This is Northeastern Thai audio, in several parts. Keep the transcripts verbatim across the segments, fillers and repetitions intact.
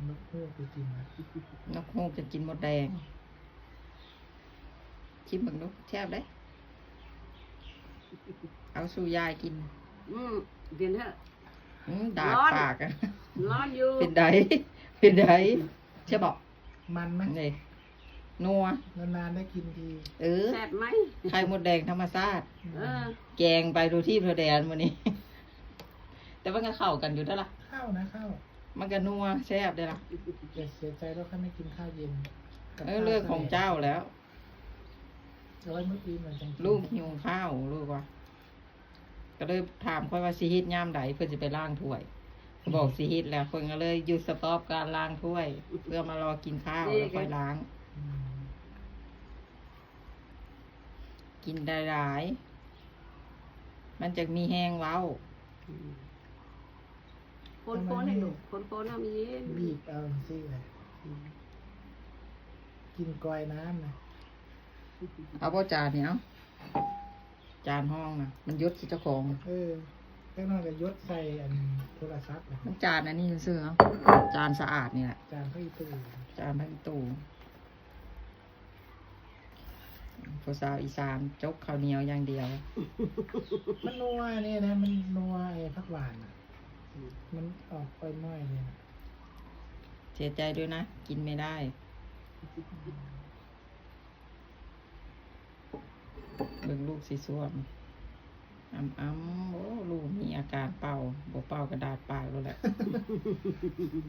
นกฮูกไปกินนะ นกฮูกจะกินมดแดง ชิมเบิ่งดูแซ่บเด้ เอาสู่ยายกิน อืมกินเถอะ อืมดาด ร้อน ปากอะ ร้อนอยู่ เป็นไดเป็นไดใช่บอก มันไหม นี่นัวน านๆได้กินที เออ แซ่บไหม ไข่มดแดงธรรมชาติ เออ แกงไปดูที่พระแดนมื้อนี้ แต่มันก็เข้ากันอยู่เด้อล่ะ เข้านะเข้า มันก็นัวแซ่บเด้อล่ะ อย่าเสียใจแล้วค่อยไม่กินข้าวเย็นกับ เออเรื่องของเจ้าแล้ว เอาไว้มื้ออื่นมันจังกิน ลูกหิวข้าวลูกว่า ก็เลยถามค่อยว่าสิเฮ็ดยามใดเพิ่นสิไปล้างถ้วย ก็บอกสิเฮ็ดแล้วเพิ่นก็เลยหยุดสต็อปการล้างถ้วย เพื่อมารอกินข้าวแล้วค่อยล้าง อืม กินได้หลายๆมันจะมีแฮงเว้า คนคนให้ลูกคนคนให้มันเย็น บีบเอาสิเลยกินกอยน้ำนะ เอาบ่จานนี่เอาจานห้องนะมันยดสิเจ้าของ เออแค่นั้นก็ยดใส่อันโทรศัพท์นะ มันจานอันนี้ซื่อๆเอาจานสะอาดนี่แหละ จานเขาอีกตู้ จานพักอีตู้ผู้สาวอีสานจกข้าวเหนียวอย่างเดียว มันนัวเนี่ยนะมันนัวไอ้ผักหวานอ่ะ มันออกไปหน่อยเนี่ยนะ เสียใจด้วยนะ กินไม่ได้เบิ่งลูกสีส้วมอ้ำอ้ำโอ้ลูกมีอาการเป่าบ่เป่ากระดาษปากแล้วแหละ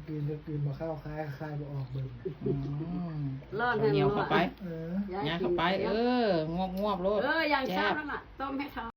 กินก็กินมาเข้าคายคายมาออกเบิ่ง อืม ร้อน ข้าวเหนียวเข้าไป เออ ยาย ย่าง กิ เข้าไป เดี๋ยว เอองวบงวบๆโลด เอออย่าง แซ่ เช้า บ นั่นน่ะต้มให้เขา